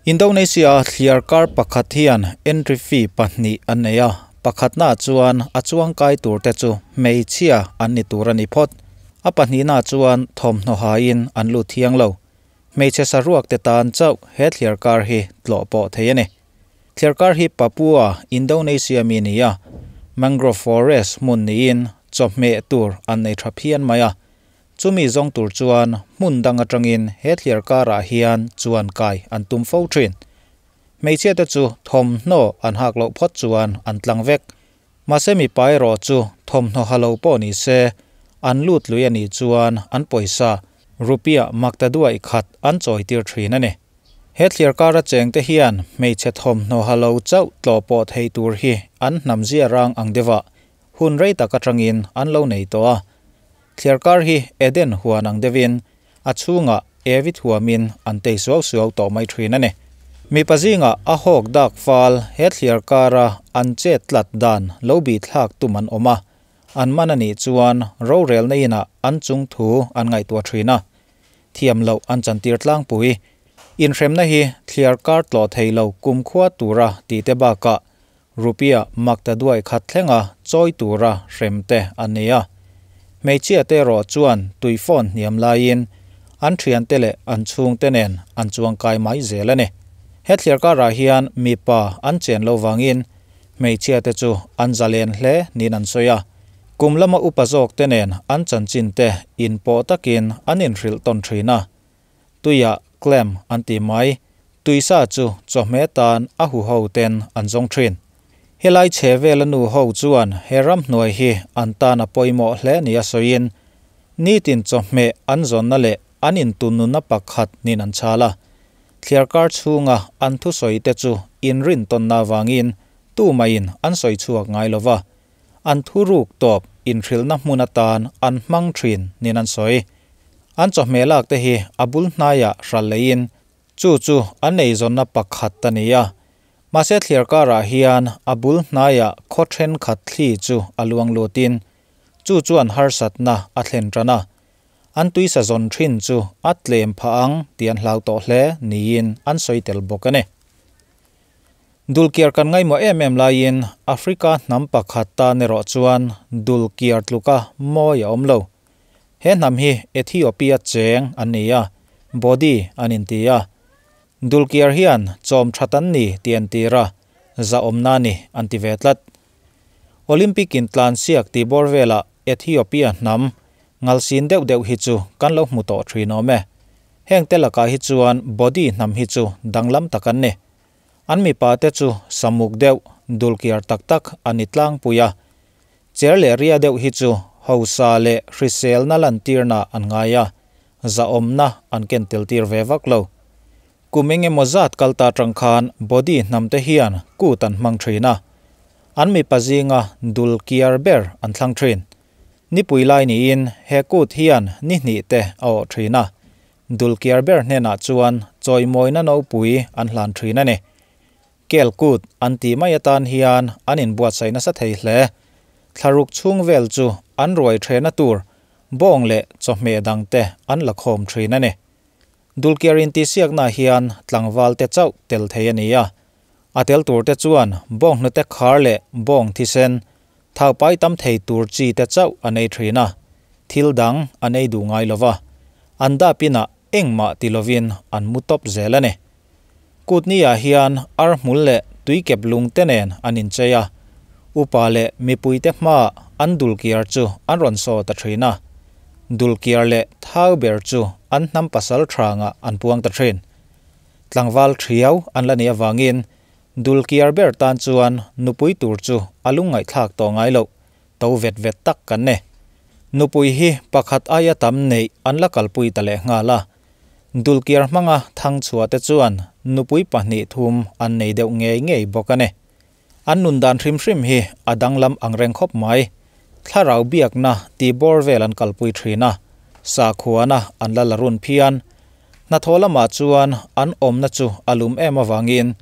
Indonesia thliarkar pakhat hian entry fee pahnih an nei a, pakhatnaah chuan a chuangkai turte chu hmeichhia an ni tur a ni phawt. A pahnihnaah chuan thawmhnaw hain an lut thiang lo. Hmeichhe saruakte tan chauh he thliarkar hi tlawh pawh thei a ni. Thliarkar hi Papua, Indonesia mi ni a, mangrove forest hmun niin chawhmeh tur an nei tha phian mai a. Chumi zawng tur chuan hmun dang atangin he thliar karah hian chuan kai an tum fo thin. Hmeichhiate chu thawmhnaw an hak loh phawt chuan an tlang vek. Mahse mipa erawh chu thawmhnaw ha lo pawh ni se, an lut lui a nih chuan an pawisa rupiah maktaduaih khat an chawi tir thin a ni. He thliar kara chengte hian hmeichhe thawmhnaw ha lo chauh tlawh pawh thei tur hi an hnam zia rang ang deuhah hun rei tak atangin an lo nei tawh a. Thliarkar hi Eden huan ang deuhin a chhungah Evi thuamin an tei suau suau tawh mai thin a ni. Mipa zingah a hawk dak fal he thliarkara an chet tlat dan lo bih thlak tum an awm a, an man a nih chuan rorelna inah an chung thu an ngaihtuah thin a, thiam loh an chantir tlangpui. Inhremna hi thliarkar tlawh thei lo kumkhua tura tihte bakah Rupiah makta duai khat thlenga chawi tura hrem te an nei a. Hmeichhia te erawh chuan tui phone hniam laiin an thiante leh an chhungte nen an chuangkai mai zel a ni. He thliar karah hian mipa an chen lo vangin hmeichhia te chu an zalen hle niin an sawi a. Kum lama upa zawk te nen an chanchin te inpawh takin an inhrilh tawn thin a. Tuiah clam an ti mai. Tuisa chu chawhmeh tan a hu ho ten an zawng thin. Helai chhe vela nu ho chuan he ramhnuai hi an tan a pawimawh hle nia sawiin, nitin chawhmeh an zawnna leh an intunnunna pakhat nin an chhal a. Thliarkar chhunga an thusawi te chu inrintawnna avangin tumaiin an sawi chhuak ngai lova, an thuruk tawp inhrilhna hmun atan an hmang thin nin an sawi. An chawhmeh lak te hi a bul hnaiah hral leiin Chu chu an eizawnna pakhat a ni a, mahse thliar karah hian a bul hnaiah khaw thenkhat thli chu a luang lutin chu chuan harsatna a thlen tan a, an tuisa zawn thin chu a tlem phah ang tih an hlau tawh hle niin an sawi tel bawk a ni. Dulkiar kan ngaihmawh em em laiin Africa hnam pakhat tan erawh chuan dulkiar tluka mawi a awm lo. He hnam hi Ethiopia cheng an ni a, Bodi an inti a. Dulkiar hian chawm that an ni tih an tir a, zahawmna a ni an ti ve tlat. Olympic in tlansiak tih bawr velah Ethiopia hnam ngalsin deuh deuh hi chu kan lo hmu tawh thin awm e. Heng te lakah hi chuan Bodi hnam hi chu danglam tak an ni. An mipa te chu samuk deuh, dulkiar tak tak an ni tlangpui a. Cher leh ria deuh hi chu hausa leh hriselna lantirna an ngai a, zahawmna an ken tel tir ve vak lo. Kum eng emaw zat kal ta atang khan body hnamte hian kut an hmang thin a, an mipa zinga dul kiar ber an thlang thin. Nipui lai niin he kut hian ni hnih te a awh thin a, dul kiar ber hnenah chuan chawimawina nopui an hlan thin a ni. Kel kut an tih mai atan hian an inbuatsaih nasa thei hle. Thlaruk chhung vel chu an ruai thehna tur bawng leh chawhmeh dangte an la khawm thin a ni. Dulkiar intihsiaknaah hian tlangvalte chauh tel thei a ni a. A tel turte chuan bawng hnute khar leh bawng thisen, thaupai tam thei tur chi te chauh an ei thin a. Thil dang an ei duh ngai lova, an dap inah engmah ti lovin an mu tawp zel a ni. Kutni-ah hian ar hmul leh tuikep lung te nen an inchei a, upa leh mipuite hmaah an dulkiar chu an rawn saw ta thin a. Dulkiar leh thau ber chu an hnam pasal thangah an puang ta thin. Tlangval thiau an la nih avangin dulkiar ber tan chuan nupui tur chu a lungngaihthlak tawh ngai loh, to vet vet tak kan ni. Nupui hi pakhat aia tam neih an la kalpui ta lehnghal a. Dulkiar hmanga thangchhuah te chuan nupui pahnih thum an nei deuh ngei ngei bawk a ni. An nun dan hrim hrim hi a danglam ang reng khawp mai. Thlarau biakna tih bawr vel an kalpui thin a, sakhuana an la la run phian. Hnathawh lamah chuan an awmna chu a lum em avangin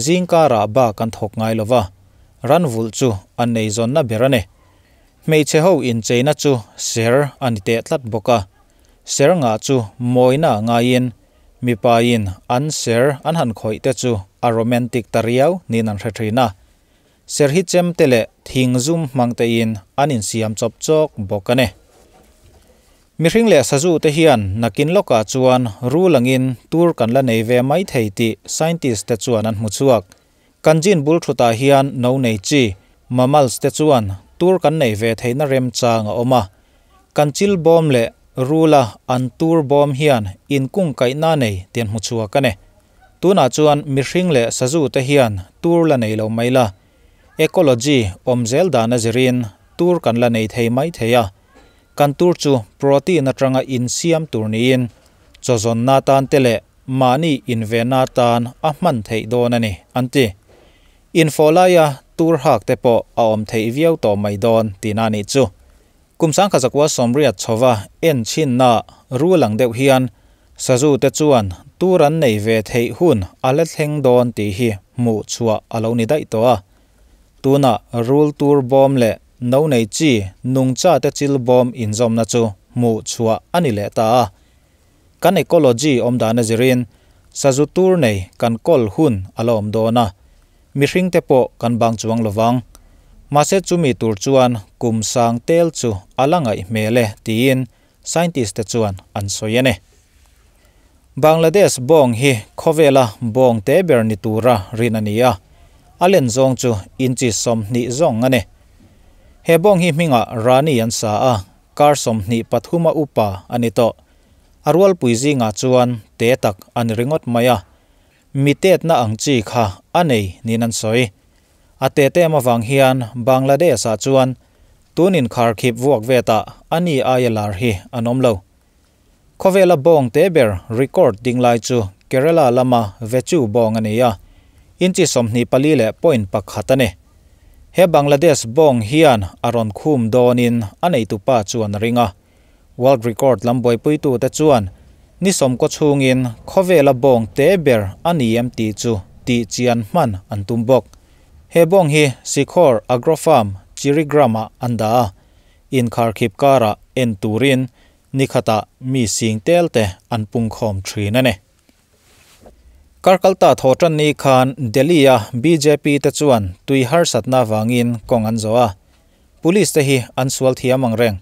zingkarah bak an thawk ngai lo va, ran vulh chu an eizawnna ber a ni. Hmeichhe ho incheina chu ser a ni teh tlat bawk a. Ser ngah chu mawina ngaiin Mipa in an ser an han khawih te chu a romantic ta riau niin an hre thin a. Ser hi chem te leh thing zum hmang te in an insiam chawp chawk bawk a ni. Mihring leh sazu te hian nakin lawkah chuan rul angin tur kan la nei ve mai thei tih scientist te chuan an hmu chhuak. Kan gene bul thutah hian no nei chi, mammals te chuan tur kan nei ve theihna remchang a awm a. Kan chil bawm leh rula an tur bawm hian inkungkaihna nei tih an hmu chhuak a ni. Tunah chuan mihring leh sazu te hian tur la nei lo mai la, ecology awm zel dan a zirin tur kan la nei thei mai thei a. Kan tur chu protein atanga insiam tur niin chawzawnna tan te leh mahni invenna tan a hman theih dawn a ni, an ti. Infawh laia tur hak te pawh a awm theih viau tawh mai dawn tihna a nih chu. Kum sangkha zakua sawmriat chhova en chhinna rul ang deuh hian sazu te chuan tur an nei ve theih hun a la thleng dawn tih hi hmuh chhuah a lo ni daih tawh a. Tunah rul tur bawm leh no nei chi nungcha te chil bawm inzawmna chu hmuh chhuah a ni leh ta a. Kan ecology awm dan a zirin sazu tur nei kan kawl hun a la awm dawn a, mihring te pawh kan bang chuang lovang. Mahse chumi tur chuan kum sang tel chu a la ngaih hmel e tiin scientist te chuan an sawi a ni. Bangladesh bawng hi khawvela bawng te ber ni tura rin a ni a, a len zawng chu inchi 20 zawng a ni. He bawng hi hmingah Rani an sa a, kar 23 a upa a ni tawh. A rualpui zingah chuan te tak a ni ringawt mai a, mi tetna ang chi kha a nei niin an sawi. A te tem avang hian Bangladesh-ah chuan tunin kharkhip vuak vetah a ni aia lar hi an awm lo. Khawvela bawng te ber record ding lai chu Kerala lama Vechu bawng a ni a, inchi 24 leh point 1 a ni. He Bangladesh bawng hian a rawn khum dawnin a neitupa chuan a ring a. World record lam buaipuitu te chuan ni 90 chhungin khawvela bawng te ber a ni em tih chu tih chian hman an tum bawk. He bawng hi Sikhor Agrofarm Chirigrama an dah a, inkharkhip karah en turin nikhata mi sing tel te an pungkhawm thin a ni. Karkalta thawtan ni khan Delhi a BJP te chuan tui harsatna wangin kawng an zo a. Police te hi an sual thiam ang reng.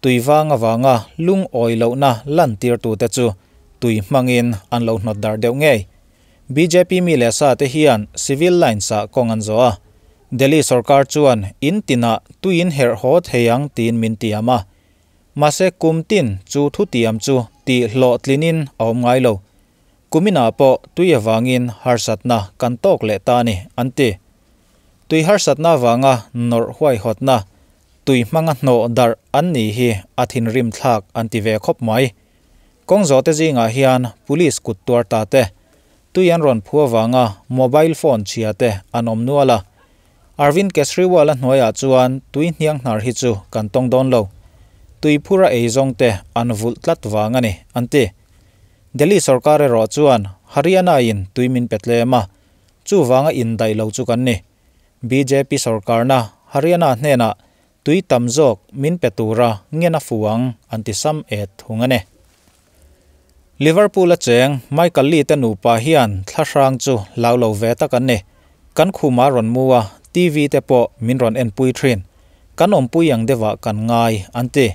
Tui wang awanga lung oi lo na lan tir tu te chu tui hmangin an lo hnawt dar deuh ngei. BJP mi leh sa te hian civil line sa kawng an zo a. Delhi sarkar chuan in tina tuin her ho theiang tin min tiam a. Mahse kum tin chu thu tiam chu ti hlo tlinin a awm ngai lo. Kumina pawh tui awangin harsatna kan tawk leh ta ni an ti. Tui harsatna wanga nor huai hotna tui hmanga hnaw dar an ni hi a thin rim thlak an ti ve khawp mai. Kawng zawh te zingah hian police kut tuar ta te tui an rawn phua wanga mobile phone chhia te an awm nual a. Arvind Kejriwal a hnuaiah chuan tui hniang hnar hi chu kan tawng dawn lo. Tui phura ei zawng te an vulh tlat wang a ni an ti. Delhi sarkar erawh chuan Haryana in tui min pe tlem a, chu wanga in daih lo chu kan ni. BJP sarkarna Haryana hnenah tui tam zawk min pe tura ngena fuang an ti sam et thung a ni. Liverpool a cheng Michael Lee te nupa hian thlahrang chu lau lo ve tak an ni. Kan khuma rawn mua TV te pawh min rawn en pui thin. Kan awm pui ang deuhah kan ngai an ti.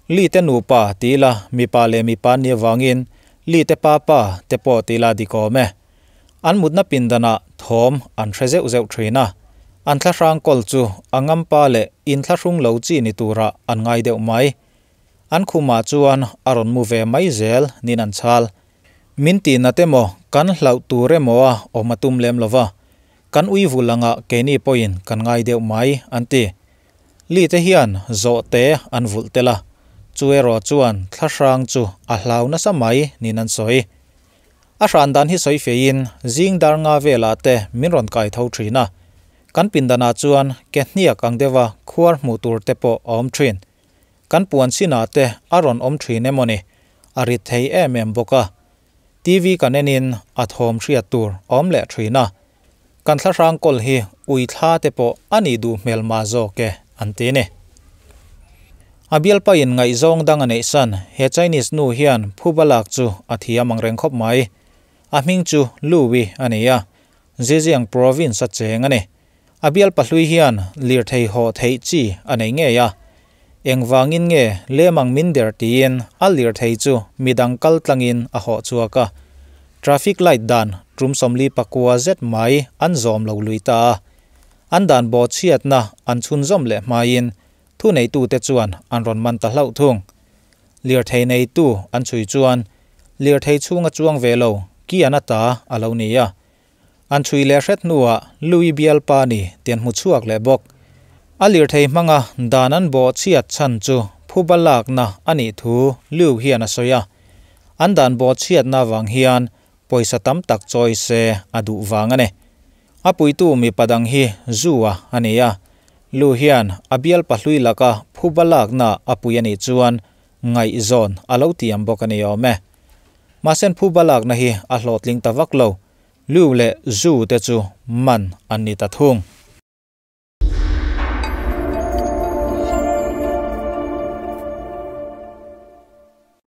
Lee te nupa tila mipa leh mipa ni awangin Lee te pa pa te pawh tila dikawm e. An mutna pindana thawm an hre zeuh zeuh thin a. An thlahrang kawl chu a ngampa leh in thlahrung lo chi ni tura an ngai deuh mai. An khuma chuan a rawn mu ve mai zel nin an chhal. Min ti na te maw kan hlauh tur emaw a awm a tum lem lova. Kan ui vulanga keini pawhin kan ngai deuh mai an ti. Lee te hian zawh te an vulh tela. Chu erawh chuan thlahrang chu a hlau nasa mai nin an sawi. A hran dan hi sawi fein zing dar nga vela te min rawn kai tho thin a. Kan pindana chuan ke hniak ang deuha khuar hmuh tur te pawh a awm thin. Kan puan sinah te a rawn awm thin emaw ni. A rit thei em em bawk a. TV kan enin a thawm hriat tur awm leh thin a. Kan thlahrang kawl hi ui thla te pawh a nih duh hmel ma zawk e an ti ni. A bialpa in ngaihzawng dang a neih san he Chinese nu hian phuba lak chu a thiam ang reng khawp mai. A hming chu Lui a ni a, Zhejiang province a cheng a ni. A bialpa hlui hian lirthei haw theih chi a nei ngei a. Engvangin nge lemang min der tiin a lirthei chu midang kal tlangin a hawh chhuak a. Traffic light dan tum 49 zet mai an zawm lo lui ta a. An dan bo chhiatna an chhunzawm leh hmain thu nei tu te chuan an rawn man ta hlauh thung. Lirthei nei tu an chhui chuan lirthei chhunga chuang ve lo ki an ata a lo ni a. An chui leh hret hnuah Lui bialpa ni tian hmu chhuak leh bawk. A lirthei hmanga dan an bo chhiat chan chu phuba lakna ani thu Liu hian a sawi a. An dan bo chhiatna wang hian pawisa tam tak chawi se a duh wang ani. A puitu mi padang hi zuwa ani a. Lu hian a bialpa hlui laka phuba lakna a pui ani chuan ngai zawn a lo tiam bawk ani awm e. Mahsen phuba lakna hi a hlawhtling ta vak lo. Liu leh zu te chu man an ni ta thung.